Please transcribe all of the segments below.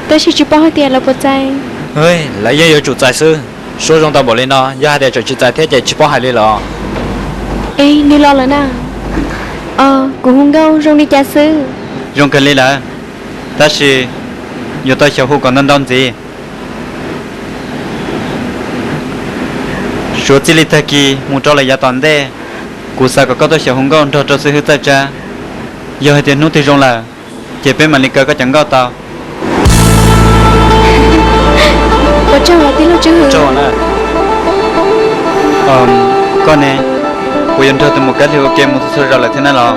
Tab sis tsis paub hais tias lawv puas txais. Lawv yeej yuav tsum txais xwb. Suab zoo tau npaum li no, yog hais tias tseem tsis txais thiab ces tsis paub hais li lawm. Es nws los lawm na. Os, kuv hu nkauj zoo li cas xwb? Zoo kawg li lawm, tab sis yuav tau xyaum hu kom ntau ntau ntxiv. Suav txij li tag kis mus rau lawm yav tom ntej, kuv xav kom koj tuaj xyaum hu nkauj nrog rau xib hwb Txawj Tsab. Yog hais tias hnub twg zoo lawm, ces peb mam li kaw koj cov nkauj tau. Ua tsaug tij laug Tswj Hwm. Koj ne, kuv yuav nrog tus mus kab li ua ke mus txhua txhua zaus lawm thiab na los?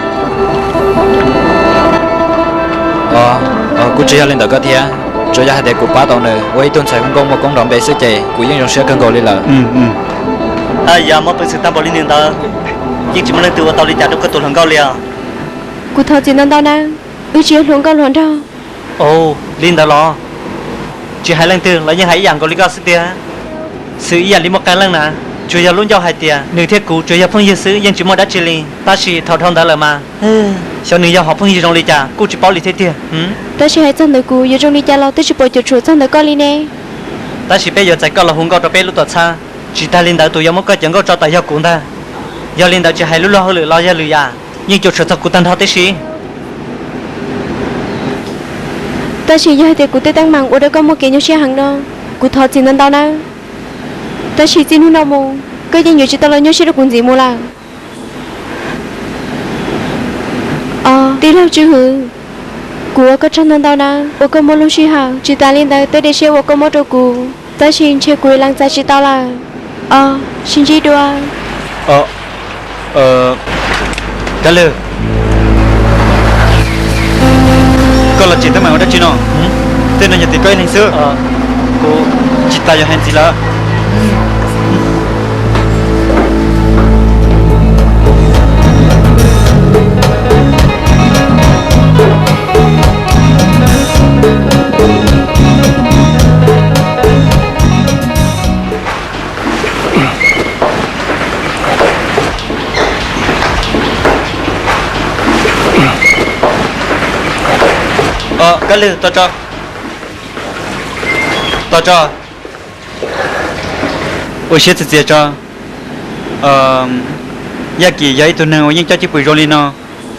Kuj tsis yog li ntawd koj thiab, tsuas yog hais tias kuv pab tau nws ua ib tug ntxhais hu nkauj muaj koob nrov npe xwb ces kuv yeej zoo siab kawg nkaus li lawm. Yog muaj peev xwm tag npaum li nws ntawd, yeej tsis muaj leej twg ua tau li cas rau koj tus hluas nkauj li os. Kuv thov txim ntau ntau nawb, wb tsis yog hluas nkauj hluas nraug. Li ntawd los? Tsis hais leej twg los yeej hais ib yam nkaus li koj xwb tiag. Xwm ib yam li muaj qee leej na, tsuas yog lub ncauj hais tias nws thiab kuv tsuas yog phooj ywg xwb yeej tsis muaj dab tsi li, tab sis thaum dhau ntawd lawm mas, xyov nws yog hom phooj ywg zoo li cas kuj tsis paub li thiab tiag. Tab sis hais txog ntawm kuv yuav zoo li cas los twb tsis pom cuam tshuam txog ntawm koj li ne. Tab sis peb yuav txais koj los hu nkauj rau peb lub tuam txhab, tsis tas li ntawd tus yuav muab koj cov nkauj tso tawm yog kuv ntag. Yog li ntawd tsis hais lub luag hauj lwm los yog lwm yam, yeej cuam tshuam txog kuv tag nrho tib si. Tab sis yog hais tias kuv tej teeb meem ua rau koj muaj kev nyuaj siab heev no, kuv thov txim ntau ntau nawb. Tab sis txij hnub no mus koj yeej yuav tsis tau los nyuaj siab rau kuv ntxiv mus lawm. Os, tij laug Tswj Hwm, kuv ua koj tsaug ntau ntau nawb uas koj muab lub sij hawm, tsis tas li ntawd tej dej siab uas koj muab rau kuv, tab sis ntshe kuv lees txais tsis tau lawm. Os, sib ntsib dua. Kab Lwg, koj los tsim teeb meem ua dab tsi no? Tej no yog tim koj ib leeg xwb, kuv tsis tas yuav hais ntxiv lawm. Kab Lwg, tos tso, tos tso, ua siab txias txias tso. Yaj Kim yog ib tug neeg uas yeej coj cwj pwm zoo li no,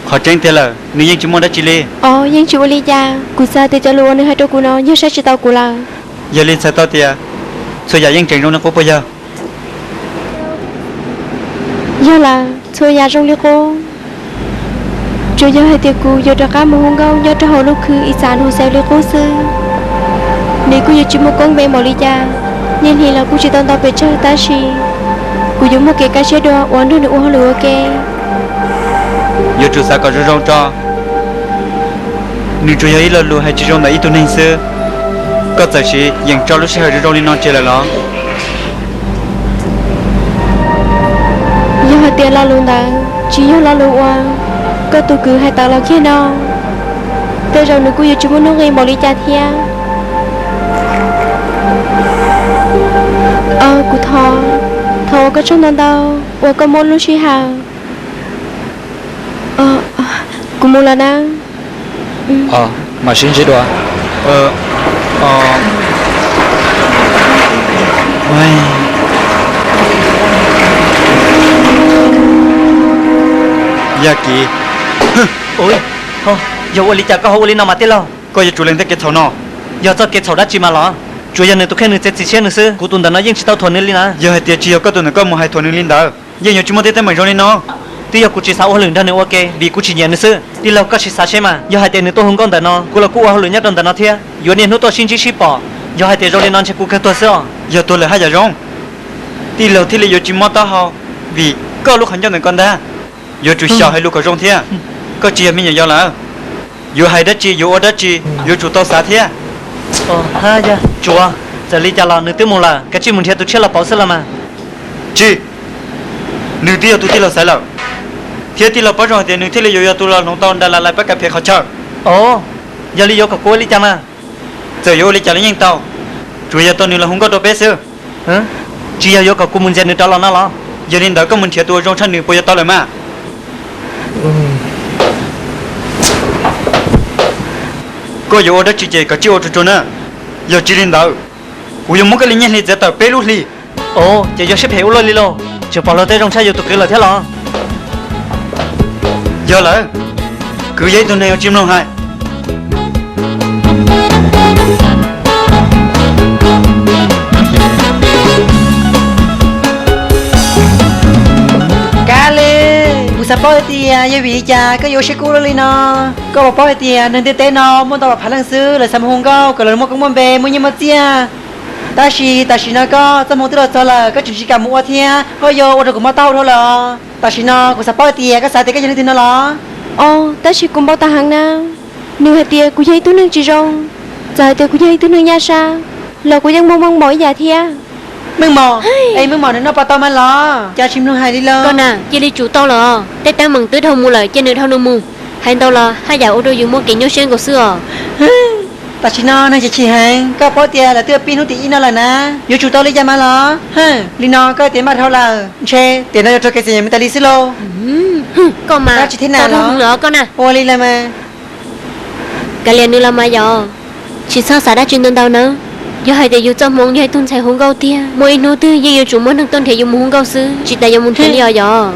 qhov tseeb tiag lawm nws yeej tsis muaj dab tsi li. Os, yeej tsis ua li cas, kuv xav tias cov lus uas nws hais rau kuv no yog saib tsis taus kuv lawm. Yog li txhais tau tias txhua yam yeej tseem zoo li qub puas yog? Yog lawm, txhua yam zoo li qub. Tsuas yog hais tias kuv yuav rov qab mus hu nkauj nyob rau hauv lub khw ib txam nus xees li qub xwb. Nws kuj yuav tsis muaj koob npe npaum li cas, niaj hli los kuj tsis tau ntau pes tsawg tab sis kuv yuav muaj kev kaj siab dua uas nrog nws ua hauj lwm ua ke. Yuav tsum xav kom zoo zoo tso. Nws tsuas yog ib lo lus hais tsis zoo ntawm ib tug neeg xwb. Koj txawm siv yeem tso lub sij hawm zoo zoo li no tseg lawm los? Yog hais tias lo lus ntawd tsis yog lo lus uas koj tus kwv hais tawm los kiag no, tej zaum nws kuj yuav tsis muaj nuj nqis npaum li cas thiab. Kuv thov, thov ua koj tsaug ntau ntau uas koj muab lub sij hawm. Kuv mus lawm na. Mam sib ntsib dua. Yaj Kim. Yog ua li cas koj ho ua li no mas tij laug? Koj yuav tsum lees tej kev txhaum no. Yog txoj kev txhaum dab tsi mas los? Tsuas yog nws tus kheej nws txiav txim siab nws xwb, kuv tus ntawm no yeej tsis tau thuam nws li na. Yog hais tias tsis yog koj tus ntawm koj mus hais thuam nws li ntawd, yeej yuav tsis muaj tej teeb meem zoo li no. Twb yog kuv tsis xav ua hauj lwm nrog nws ua ke vim kuv tsis nyiam nws xwb. Tij laug koj sim xav seb mas, yog hais tias nws tuaj hu nkauj ntawm no, kuv los kuj ua hauj lwm nyob rau ntawm no thiab, yuav niaj hnub tuaj sib ntsib sib pom. Yog hais tias zoo li no ntshe kuv kawg tuag xwb os. Yog tuag lawm haj yam zoo. Tij laug thiaj li yuav tsis mob taub hau vim koj lub qhov ncauj ntawm koj ntag. Yuav tsum xyaum hais lus kom zoo thiab. Koj tsis yog me nyuam yaus lawm, yuav hais dab tsi yuav ua dab tsi yuav tsum tau xav thiab. Tsuav, txawm li cas los nws twb mus lawm, kav tsij mus nrhiav tus tshiab los pauv xwb los mas. Tsis, nws twb yog tus tij laug xaiv lawm, thiab tij laug paub zoo hais tias nws thiaj li yuav yog tus los hloov tau nra la lais pab kas phem qhov chaw. Os, yog li yuav kom kuv ua li cas mas? Txawm yuav ua li cas los yeej tau, tsuas yog tau nws los hu nkauj rau peb xwb. Tsis yog yuav kom kuv mus ntxias nws rov los no los? Yog li ntawd koj mus nrhiav tus uas zoo tshaj nws puas yuav tau lawm mas? Koj yuav ua dab tsi ces koj tsij ua tsuag tsuag na. Yog tsis li ntawd, kuv yuav muab koj li nyiaj hli txiav tawm peb lub hli. Ov, ces yog siab phem ua luaj li lauj, tseem pom luag tej zoo tshaj yus tus kwv lawm thiab los? Yog lawm, kwv yog ib tug neeg uas tsis mloog hais. Kab Li, kuv xav paub hais tias yog vim li cas koj yuav ua siab kub luaj li no. Koj puas paub hais tias neeg ntiaj teb no muaj ntau phav leej xwb, lawv xav mus hu nkauj kom lawv muaj koob muaj npe, muaj nyiaj muaj txiaj. Tab sis tam sim no koj txoj hmoo twb los txog lawm, koj tseem tsis kam mus ua thiab, koj yuav ua rau kuv mob taub hau dhau lawm os. Tam sim no kuv xav paub hais tias koj xav tias koj yog leej twg no los? Os, tab sis kuv npau taws heev na. Nws hais tias kuv yog ib tug neeg tsis zoo, txawm hais tias kuv yog ib tug neeg nyaj sab los kuv yeej muaj meej mom ib yam thiab. Meej mom? Es meej mom nws noj puas tau mas los cas tsis mloog hais li los? Koj na, cia li tsum tau los, tej teeb meem twb dhau mus lawm cia nws dhau nws mus. Hais ntau los haj yam ua rau yus muaj kev nyuaj siab nkaus xwb os. Tam sim no neeg chim chim heev, koj paub tias lawv twb pib hnub tim ib no lawm na, yuav tsum tau li cas mas los? Li no koj tias maj dhau lawm, ntshe tiam no yuav raug kev txom nyem mus tas li xwb lauj. Koj mas tsis thiab na los koj na. Ua li los mas. Kav liam nws los mas yom, tsis txhob xav dab tsi ntau ntau nawb. Yog hais tias yus txoj hmoo yog ib tug ntxhais hu nkauj tiag, muaj ib hnub twg yeej yuav tsum muaj neeg tuaj nrhiav yus mus hu nkauj xwb, tsis tas yuav mus nrhiav li os yom.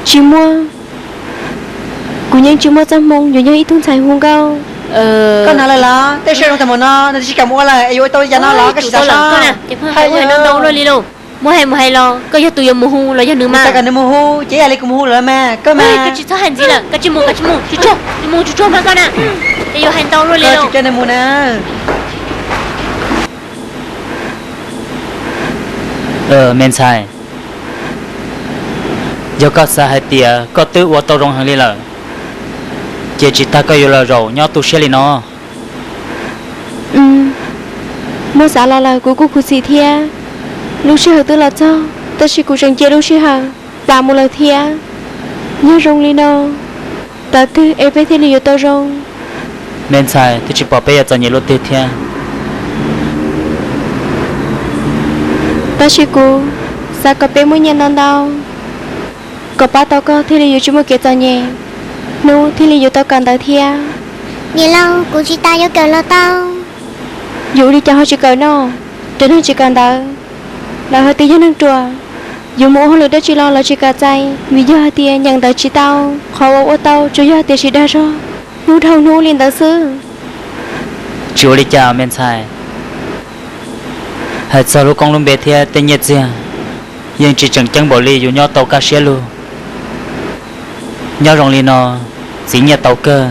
Tsis muaj, kuv yeej tsis muaj txoj hmoo yuav yog ib tug ntxhais hu nkauj. Koj hnov lawm los? Tej sawv zoo tag npaum no nws twb tsis kam mus ua lawm es yuav ua tau li cas no los koj sim xav seb. Ntau luaj li lauj. Muab hais mus hais los koj yog tus yuav mus hu los yog nws mas? Kom nws mus hu ces ib yam li kuv mus hu lawm mas koj mas. Koj tsis txhob hais ntxiv lawm, koj tsis mus, koj tsis mus, tsis tsuag, tsis mus tsis tsuag mas koj na. Es yuav hais ntau luaj li lauj. Coj nws mus na. Me ntxhais, yog koj xav hais tias koj twb ua tau zoo heev li lawm, ces tsis tas koj yuav los zaum nyob tu siab li no. Muab xav los lawm kuv kuj khuv xim thiab. Lub sij hawm twb los txog tab sis kuv tseem cia lub sij hawm plam mus lawm thiab. Yog zoo li no, tav twg es peb thiaj li yuav tau zoo? Me ntxhais, twb tsis pom peb yuav txom nyem luaj twg thiab. Tab sis kuv xav kom peb muaj nyiaj ntau ntau, kom pab tau koj thiaj li yuav tsis muaj kev txom nyem, hnub thiaj li yuav tau kawm ntawv thiab. Niam laus, kuv tsis tas yuav kawm los tau. Yuav ua li cas ho tsis kawm no? Cov neeg tsis kawm ntawv, lawv hais tias yog neeg ruam, yuav mus ua hauj lwm dab tsi los lawv tsis kam txais, vim yog hais tias nyeem ntawv tsis tau. Qhov uas ua tau tsuas yog hais tias siv dag zog hnub dhau hnub li ntawd xwb. Tsis ua li cas me ntxhais. Hais txog lub koob lub npe thiab tej nyiaj txiag, yeej tsis tseem ceeb npaum li yus nyob tau kaj siab lug. Nyob zoo li no, txiv nyiaj tau kawg.